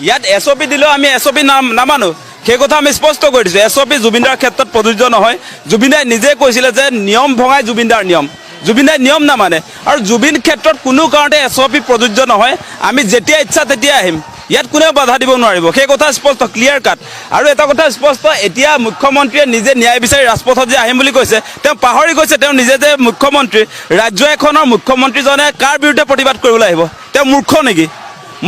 ইয়াত এছঅ'পি দিলেও আমি এছঅ'পি নামানো, সেই কথা আমি স্পষ্ট কৰি দিছোঁ। এছঅ'পি জুবিনদাৰ ক্ষেত্ৰত প্ৰযোজ্য নহয়। জুবিনদাই নিজে কৈছিলে যে নিয়ম ভঙাই জুবিনদাৰ নিয়ম, জুবিনদাই নিয়ম নামানে। আৰু জুবিন ক্ষেত্ৰত কোনো কাৰণতে এছঅ'পি প্ৰযোজ্য নহয়। আমি যেতিয়া ইচ্ছা তেতিয়া আহিম, ইয়াত কোনেও বাধা দিব নোৱাৰিব, সেই কথা স্পষ্ট, ক্লিয়াৰ কাট। আৰু এটা কথা স্পষ্ট, এতিয়া মুখ্যমন্ত্ৰীয়ে নিজে ন্যায় বিচাৰি ৰাজপথত যে আহিম বুলি কৈছে, তেওঁ পাহৰি গৈছে তেওঁ নিজে যে মুখ্যমন্ত্ৰী। ৰাজ্য এখনৰ মুখ্যমন্ত্ৰীজনে কাৰ বিৰুদ্ধে প্ৰতিবাদ কৰিবলৈ আহিব? তেওঁ মূৰ্খ নেকি?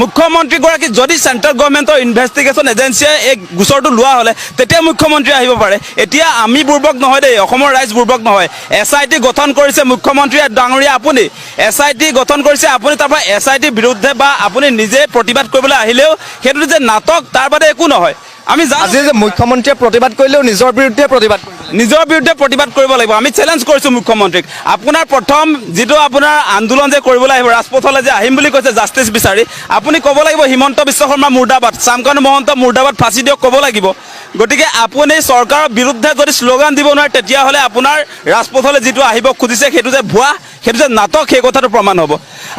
মুখ্যমন্ত্ৰীগৰাকী যদি চেণ্ট্ৰেল গভৰ্ণমেণ্টৰ ইনভেষ্টিগেশ্যন এজেঞ্চিয়ে এই গোচৰটো লোৱা হ'লে তেতিয়া মুখ্যমন্ত্ৰী আহিব পাৰে। এতিয়া আমি বুৰ্বক নহয় দেই, অসমৰ ৰাইজ বুৰ্বক নহয়। এছআইটি গঠন কৰিছে মুখ্যমন্ত্ৰী ডাঙৰীয়া আপুনি, এছআইটি গঠন কৰিছে আপুনি, তাৰপৰা এছআইটিৰ বিৰুদ্ধে বা আপুনি নিজে প্ৰতিবাদ কৰিবলৈ আহিলেও সেইটো যে নাটক, তাৰ বাদে একো নহয়। আমি জানো। আজি যে মুখ্যমন্ত্ৰীয়ে প্ৰতিবাদ কৰিলেও নিজৰ বিৰুদ্ধে প্ৰতিবাদ কৰিব লাগিব। নিজৰ বিৰুদ্ধে প্ৰতিবাদ কৰিব লাগিব। আমি চেলেঞ্জ কৰিছোঁ মুখ্যমন্ত্ৰীক। আপোনাৰ প্ৰথম যিটো আপোনাৰ আন্দোলন যে কৰিবলৈ আহিব, ৰাজপথলৈ যে আহিম বুলি কৈছে জাষ্টিছ বিচাৰি, আপুনি ক'ব লাগিব হিমন্ত বিশ্ব শৰ্মা মুৰ্দাবাদ, শ্যামকানু মহন্ত মুৰ্দাবাদ, ফাঁচি দিয়ক ক'ব লাগিব। গতিকে আপুনি চৰকাৰৰ বিৰুদ্ধে যদি শ্লোগান দিব নোৱাৰে, তেতিয়াহ'লে আপোনাৰ ৰাজপথলৈ যিটো আহিব খুজিছে সেইটো যে ভুৱা, সেইটো যে নাটক, সেই কথাটো প্ৰমাণ হ'ব।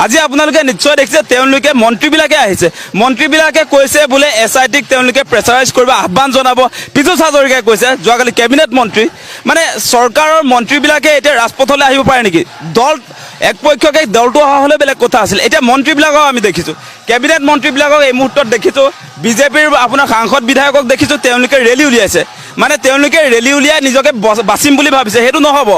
আজি আপোনালোকে নিশ্চয় দেখিছে তেওঁলোকে মন্ত্ৰীবিলাকে আহিছে, মন্ত্ৰীবিলাকে কৈছে বোলে এছআইটিক তেওঁলোকে প্ৰেছাৰাইজ কৰিব আহ্বান জনাব। পীযুষ হাজৰিকাই কৈছে যোৱাকালি, কেবিনেট মন্ত্ৰী, মানে চৰকাৰৰ মন্ত্ৰীবিলাকে এতিয়া ৰাজপথলৈ আহিব পাৰে নেকি? দল একপক্ষকে দলটো অহা হ'লে বেলেগ কথা আছিল। এতিয়া মন্ত্ৰীবিলাকক আমি দেখিছোঁ, কেবিনেট মন্ত্ৰীবিলাকক এই মুহূৰ্তত দেখিছোঁ, বিজেপিৰ আপোনাৰ সাংসদ বিধায়কক দেখিছোঁ, তেওঁলোকে ৰেলী উলিয়াইছে। মানে তেওঁলোকে ৰেলী উলিয়াই নিজকে বাচিম বুলি ভাবিছে, সেইটো নহ'ব।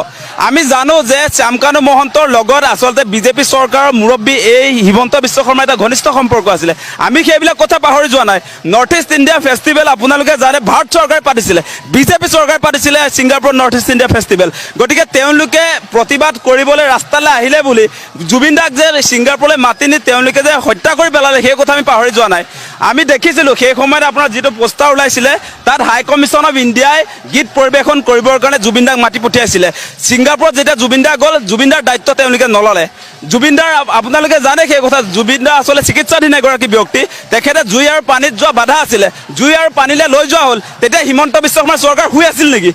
আমি জানো যে শ্যামকানু মহন্তৰ লগত আচলতে বিজেপি চৰকাৰৰ মুৰব্বী এই হিমন্ত বিশ্ব শৰ্মাৰ এটা ঘনিষ্ঠ সম্পৰ্ক আছিলে। আমি সেইবিলাক কথা পাহৰি যোৱা নাই। নৰ্থ ইষ্ট ইণ্ডিয়া ফেষ্টিভেল আপোনালোকে জানে ভাৰত চৰকাৰে পাতিছিলে, বিজেপি চৰকাৰে পাতিছিলে ছিংগাপুৰত নৰ্থ ইষ্ট ইণ্ডিয়া ফেষ্টিভেল। গতিকে তেওঁলোকে প্ৰতিবাদ কৰিবলৈ ৰাস্তালৈ আহিলে বুলি জুবিন দাক যে ছিংগাপুৰলৈ মাতি নি তেওঁলোকে যে হত্যা কৰি পেলালে, সেই কথা আমি পাহৰি যোৱা নাই। আমি দেখিছিলোঁ সেই সময়ত আপোনাৰ যিটো পোষ্টাৰ ওলাইছিলে, তাত হাই কমিশ্যন অফ ইণ্ডিয়াই গীত পৰিৱেশন কৰিবৰ কাৰণে জুবিন দাক মাতি পঠিয়াইছিলে। ছিংগাপুৰত যেতিয়া জুবিন দা গ'ল, জুবিন দাৰ দায়িত্ব তেওঁলোকে নল'লে। জুবিন দাৰ আপোনালোকে জানে সেই কথা, জুবিন দা আচলতে চিকিৎসাধীন এগৰাকী ব্যক্তি। তেখেতে জুই আৰু পানীত যোৱা বাধা আছিলে, জুই আৰু পানীলৈ লৈ যোৱা হ'ল। তেতিয়া হিমন্ত বিশ্ব শৰ্মাৰ চৰকাৰ শুই আছিল নেকি?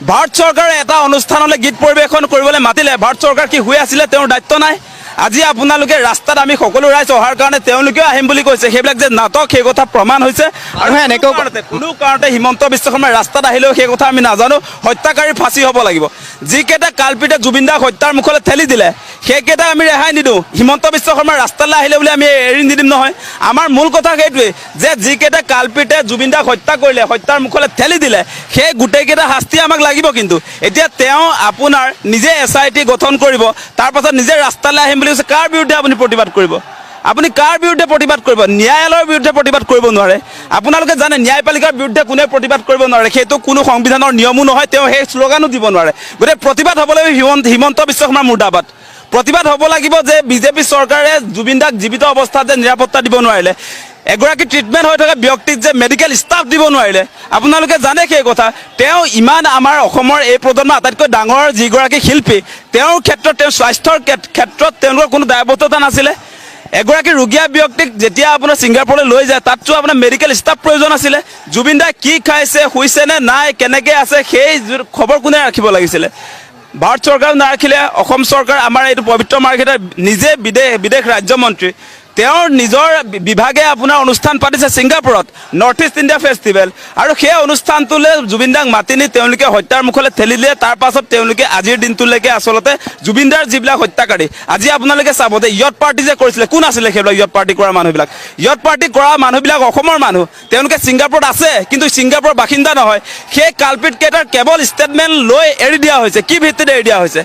ভাৰত চৰকাৰে এটা অনুষ্ঠানলৈ গীত পৰিৱেশন কৰিবলৈ মাতিলে, ভাৰত চৰকাৰ কি শুই আছিলে? তেওঁৰ দায়িত্ব নাই? আজি আপোনালোকে ৰাস্তাত আমি সকলো ৰাইজ অহাৰ কাৰণে তেওঁলোকেও আহিম বুলি কৈছে, সেইবিলাক যে নাটক সেই কথা প্ৰমাণ হৈছে। আৰু মানুহে এনেকেও কোনো কাৰণতে হিমন্ত বিশ্ব শৰ্মাই ৰাস্তাত আহিলেও সেই কথা আমি নাজানো, হত্যাকাৰীৰ ফাঁচি হ'ব লাগিব। যিকেইটা কালপিটে জুবিন দাক হত্যাৰ মুখলৈ ঠেলি দিলে, সেইকেইটা আমি ৰেহাই নিদিওঁ। হিমন্ত বিশ্ব শৰ্মা ৰাস্তালৈ আহিলে বুলি আমি এৰি নিদিম নহয়। আমাৰ মূল কথা সেইটোৱেই যে যিকেইটা কালপিটে জুবিন দাক হত্যা কৰিলে, হত্যাৰ মুখলৈ ঠেলি দিলে, সেই গোটেইকেইটা শাস্তি আমাক লাগিব। কিন্তু এতিয়া তেওঁ আপোনাৰ নিজে এছআইটি গঠন কৰিব, তাৰপাছত নিজে ৰাস্তালৈ আহিম বুলি কৈছে। কাৰ বিৰুদ্ধে আপুনি প্ৰতিবাদ কৰিব? আপুনি কাৰ বিৰুদ্ধে প্ৰতিবাদ কৰিব? ন্যায়ালয়ৰ বিৰুদ্ধে প্ৰতিবাদ কৰিব নোৱাৰে। আপোনালোকে জানে ন্যায়পালিকাৰ বিৰুদ্ধে কোনে প্ৰতিবাদ কৰিব নোৱাৰে, সেইটো কোনো সংবিধানৰ নিয়মো নহয়, তেওঁ সেই শ্লোগানো দিব নোৱাৰে। গতিকে প্ৰতিবাদ হ'ব লাগিব হিমন্ত হিমন্ত বিশ্ব শৰ্মা মুৰ্দাবাদ। প্ৰতিবাদ হ'ব লাগিব যে বিজেপি চৰকাৰে জুবিন দাক জীৱিত অৱস্থাত যে নিৰাপত্তা দিব নোৱাৰিলে, এগৰাকী ট্ৰিটমেণ্ট হৈ থকা ব্যক্তিক যে মেডিকেল ষ্টাফ দিব নোৱাৰিলে, আপোনালোকে জানে সেই কথা। তেওঁ ইমান আমাৰ অসমৰ এই প্ৰজন্মৰ আটাইতকৈ ডাঙৰ যিগৰাকী শিল্পী, তেওঁৰ ক্ষেত্ৰত, তেওঁৰ স্বাস্থ্যৰ ক্ষেত্ৰত তেওঁলোকৰ কোনো দায়বদ্ধতা নাছিলে। এগৰাকী ৰুগীয়া ব্যক্তিক যেতিয়া আপোনাৰ ছিংগাপুৰলৈ লৈ যায়, তাততো আপোনাৰ মেডিকেল ষ্টাফ প্ৰয়োজন আছিলে। জুবিন দাই কি খাইছে, শুইছে নে নাই, কেনেকৈ আছে, সেই খবৰ কোনে ৰাখিব লাগিছিলে? ভাৰত চৰকাৰেও নাৰাখিলে। অসম চৰকাৰ, আমাৰ এইটো পবিত্ৰ মাৰ্ঘেৰিটাৰ নিজে বিদেশ বিদেশ ৰাজ্যমন্ত্ৰী, তেওঁৰ নিজৰ বিভাগে আপোনাৰ অনুষ্ঠান পাতিছে ছিংগাপুৰত, নৰ্থ ইষ্ট ইণ্ডিয়া ফেষ্টিভেল, আৰু সেই অনুষ্ঠানটোলৈ জুবিন দাক মাতি নি তেওঁলোকে হত্যাৰ মুখলৈ ঠেলি দিলে। তাৰ পাছত তেওঁলোকে আজিৰ দিনটোলৈকে আচলতে জুবিন দাৰ যিবিলাক হত্যাকাৰী, আজি আপোনালোকে চাব যে য়ট পাৰ্টি যে কৰিছিলে, কোন আছিলে সেইবিলাক য়ট পাৰ্টি কৰা মানুহবিলাক? য়ট পাৰ্টি কৰা মানুহবিলাক অসমৰ মানুহ, তেওঁলোকে ছিংগাপুৰত আছে কিন্তু ছিংগাপুৰৰ বাসিন্দা নহয়। সেই কালপিট কেইটাৰ কেৱল ষ্টেটমেণ্ট লৈ এৰি দিয়া হৈছে। কি ভিত্তিত এৰি দিয়া হৈছে?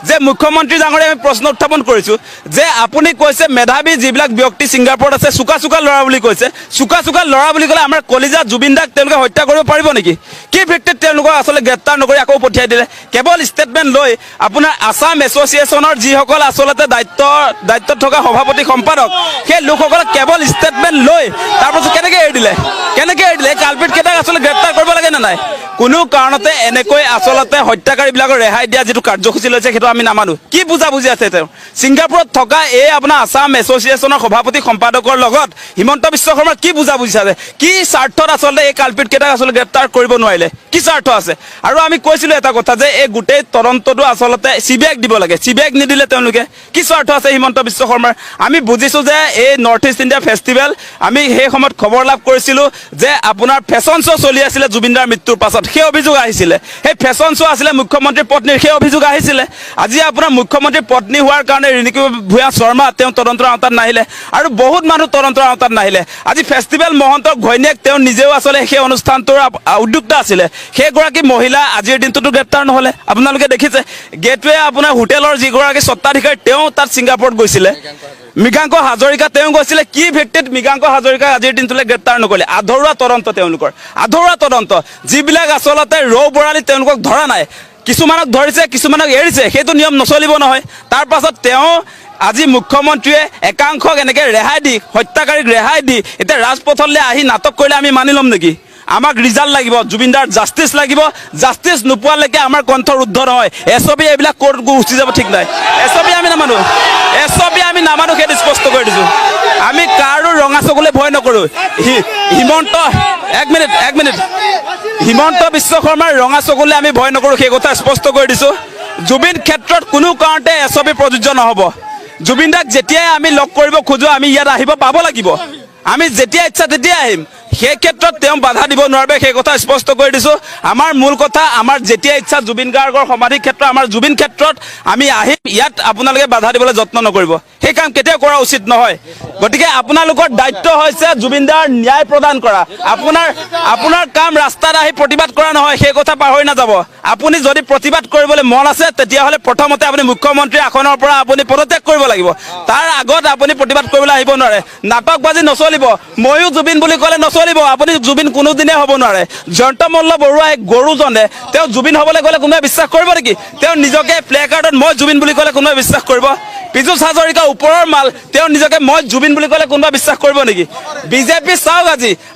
যে মুখ্যমন্ত্ৰী ডাঙৰীয়া, আমি প্ৰশ্ন উত্থাপন কৰিছোঁ যে আপুনি কৈছে মেধাৱী যিবিলাক ব্যক্তি ছিংগাপুৰত আছে, চোকা চোকা ল'ৰা বুলি কৈছে। চোকা চোকা ল'ৰা বুলি ক'লে আমাৰ কলিজা জুবিন দাক তেওঁলোকে হত্যা কৰিব পাৰিব নেকি? কি ভিত্তিত তেওঁলোকক আচলতে গ্ৰেপ্তাৰ নকৰি আকৌ পঠিয়াই দিলে? কেৱল ষ্টেটমেণ্ট লৈ আপোনাৰ আছাম এছ'চিয়েশ্যনৰ যিসকল আচলতে দায়িত্বত থকা সভাপতি, সম্পাদক, সেই লোকসকলক কেৱল ষ্টেটমেণ্ট লৈ তাৰপাছত কেনেকৈ এৰি দিলে? কেনেকৈ এৰি দিলে? এই কালপিট কেইটাক আচলতে গ্ৰেপ্তাৰ কৰিব লাগে নে নাই? কোনো কাৰণতে এনেকৈ আচলতে হত্যাকাৰীবিলাকক ৰেহাই দিয়া যিটো কাৰ্যসূচী লৈছে, সেইটো আমি নামানো। কি বুজাবুজি আছে তেওঁ? ছিংগাপুৰত থকা এই আপোনাৰ আছাম এছ'চিয়েশ্যনৰ সভাপতি সম্পাদকৰ লগত হিমন্ত বিশ্ব শৰ্মাৰ কি বুজাবুজি আছে? কি স্বাৰ্থত আচলতে এই কালপিট কেইটাক আচলতে গ্ৰেপ্তাৰ কৰিব নোৱাৰিলে? কি স্বাৰ্থ আছে? আৰু আমি কৈছিলো এটা কথা যে এই গোটেই তদন্তটো আচলতে চিবিআইক দিব লাগে। চিবিআইক নিদিলে তেওঁলোকে। কি স্বাৰ্থ আছে হিমন্ত বিশ্ব শৰ্মাৰ? আমি বুজিছো যে এই নৰ্থ ইষ্ট ইণ্ডিয়া ফেষ্টিভেল, আমি সেই সময়ত খবৰ লাভ কৰিছিলো যে আপোনাৰ ফেশ্বন শ্ব' চলি আছিলে জুবিনদাৰ মৃত্যুৰ পাছত, সেই অভিযোগ আহিছিলে। সেই ফেশ্বন শ্ব' আছিলে মুখ্যমন্ত্ৰীৰ পত্নীৰ, সেই অভিযোগ আহিছিলে। আজি আপোনাৰ মুখ্যমন্ত্ৰীৰ পত্নী হোৱাৰ কাৰণে ৰিণিকী ভূঞা শৰ্মা তেওঁ তদন্তৰ আওতাত নাহিলে আৰু বহুত মানুহ তদন্তৰ আওতাত নাহিলে। আজি ফেষ্টিভেল মহন্তৰ ঘৈণীয়েক, তেওঁ নিজেও আচলতে সেই অনুষ্ঠানটোৰ উদ্যোক্তা আছিলে, সেইগৰাকী মহিলা আজিৰ দিনটোতো গ্ৰেপ্তাৰ নহ'লে। আপোনালোকে দেখিছে, গেটৱে আপোনাৰ হোটেলৰ যিগৰাকী স্বত্বাধিকাৰী, তেওঁ তাত ছিংগাপুৰত গৈছিলে। মৃগাংক হাজৰিকা তেওঁ গৈছিলে। কি ভিত্তিত মৃগাংক হাজৰিকা আজিৰ দিনটোলৈ গ্ৰেপ্তাৰ নকৰিলে? আধৰুৱা তদন্ত, তেওঁলোকৰ আধৰুৱা তদন্ত। যিবিলাক আচলতে ৰৌ বৰালি, তেওঁলোকক ধৰা নাই। কিছুমানক ধৰিছে, কিছুমানক এৰিছে। সেইটো নিয়ম নচলিব নহয়। তাৰ পাছত তেওঁ আজি মুখ্যমন্ত্ৰীয়ে একাংশক এনেকে ৰেহাই দি, হত্যাকাৰীক ৰেহাই দি এতিয়া ৰাজপথলৈ আহি নাটক কৰিলে আমি মানি ল'ম নেকি? আমাক ৰিজাল্ট লাগিব, জুবিনদাৰ জাষ্টিছ লাগিব। জাষ্টিছ নোপোৱালৈকে আমাৰ কণ্ঠ ৰুদ্ধ নহয়। এছঅ'পি এইবিলাক ক'ত গুচি যাব ঠিক নাই। এছঅ'পি আমি নামানো, এছঅ'পি আমি নামানো, সেইটো স্পষ্ট কৰি দিছোঁ। আমি কাৰো ৰঙা চকুলৈ ভয় নকৰোঁ। হিমন্ত, এক মিনিট, এক মিনিট। হিমন্ত বিশ্ব শৰ্মাৰ ৰঙা চকুলৈ আমি ভয় নকৰোঁ, সেই কথা স্পষ্ট কৰি দিছোঁ। জুবিন ক্ষেত্ৰত কোনো কাৰণতে এছঅ'পি প্ৰযোজ্য নহ'ব। জুবিন দাক যেতিয়াই আমি লগ কৰিব খোজো, আমি ইয়াত আহিব পাব লাগিব। আমি যেতিয়া ইচ্ছা তেতিয়াই আহিম। সেই ক্ষেত্ৰত তেওঁ বাধা দিব নোৱাৰিব, সেই কথা স্পষ্ট কৰি দিছোঁ। আমাৰ মূল কথা, আমাৰ যেতিয়া ইচ্ছা জুবিন গাৰ্গৰ সমাধি ক্ষেত্ৰ, আমাৰ জুবিন ক্ষেত্ৰত আমি আহিম। ইয়াত আপোনালোকে বাধা দিবলৈ যত্ন নকৰিব। সেই কাম কেতিয়াও কৰা উচিত নহয়। গতিকে আপোনালোকৰ দায়িত্ব হৈছে জুবিনদাৰ ন্যায় প্ৰদান কৰা। আপোনাৰ কাম ৰাস্তাত আহি প্ৰতিবাদ কৰা নহয়, সেই কথা পাহৰি নাযাব। আপুনি যদি প্ৰতিবাদ কৰিবলৈ মন আছে, তেতিয়াহ'লে প্ৰথমতে আপুনি মুখ্যমন্ত্ৰীৰ আসনৰ পৰা আপুনি পদত্যাগ কৰিব লাগিব। তাৰ আগত আপুনি প্ৰতিবাদ কৰিবলৈ আহিব নোৱাৰে। নাটকবাজি নচলিব। ময়ো জুবিন বুলি ক'লে নচলিব। আপুনি জুবিন কোনোদিনে হ'ব নোৱাৰে। জয়ন্ত মল্ল বৰুৱা এই গৰুজনে, তেওঁ জুবিন হ'বলৈ গ'লে কোনোবাই বিশ্বাস কৰিব নেকি? তেওঁ নিজকে প্লে কাৰ্ডত মই জুবিন বুলি ক'লে কোনোবাই বিশ্বাস কৰিব? পীযুষ হাজৰিকা ওপৰৰ মাল, তেওঁ নিজকে মই জুবিন বুলি ক'লে কোনোবা বিশ্বাস কৰিব নেকি? বিজেপি চাওক,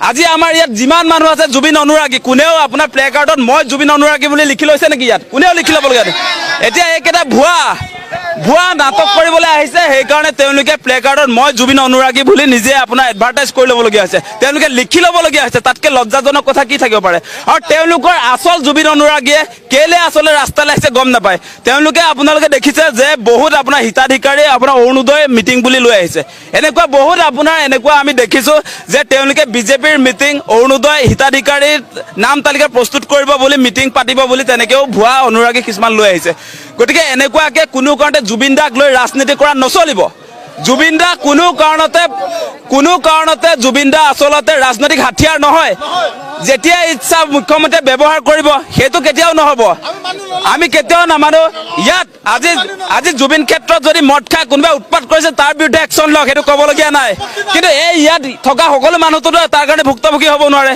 আজি আমাৰ ইয়াত যিমান মানুহ আছে জুবিন অনুৰাগী, কোনেও আপোনাৰ প্লে কাৰ্ডত মই জুবিন অনুৰাগী বুলি লিখি লৈছে নেকি? ইয়াত কোনেও লিখি ল'বলগীয়া নাই। এতিয়া এইকেইটা ভুৱা ভুৱা নাটক কৰিবলৈ আহিছে, সেইকাৰণে তেওঁলোকে প্লে কাৰ্ডত মই জুবিন অনুৰাগী বুলি নিজে আপোনাৰ এডভাৰটাইজ কৰি ল'বলগীয়া হৈছে, তেওঁলোকে লিখি ল'বলগীয়া হৈছে। তাতকৈ লজ্জাজনক কথা কি থাকিব পাৰে? আৰু তেওঁলোকৰ আচল জুবিন অনুৰাগীয়ে কেলে আচলতে ৰাস্তালৈ আহিছে গম নাপায় তেওঁলোকে। আপোনালোকে দেখিছে যে বহুত আপোনাৰ হিতাধিকাৰী আপোনাৰ অৰুণোদয় মিটিং বুলি লৈ আহিছে। এনেকুৱা বহুত আপোনাৰ এনেকুৱা আমি দেখিছোঁ যে তেওঁলোকে বিজেপিৰ মিটিং, অৰুণোদয় হিতাধিকাৰীৰ নাম তালিকা প্ৰস্তুত কৰিব বুলি মিটিং পাতিব বুলি তেনেকেও ভুৱা অনুৰাগী কিছুমান লৈ আহিছে। গতিকে এনেকুৱাকে কোনো কাৰণতে জুবিন দাক লৈ ৰাজনীতি কৰা নচলিব। জুবিন দা কোনো কাৰণতে জুবিন দা আচলতে ৰাজনৈতিক হাতিয়াৰ নহয়। যেতিয়া ইচ্ছা মুখ্যমন্ত্ৰীয়ে ব্যৱহাৰ কৰিব, সেইটো কেতিয়াও নহ'ব। আমি কেতিয়াও নামানো। ইয়াত আজি জুবিন ক্ষেত্ৰত যদি মদ খাই কোনোবাই উৎপাত কৰিছে, তাৰ বিৰুদ্ধে একশ্যন লওক, সেইটো ক'বলগীয়া নাই। কিন্তু এই ইয়াত থকা সকলো মানুহটোতো তাৰ কাৰণে ভুক্তভোগী হ'ব নোৱাৰে।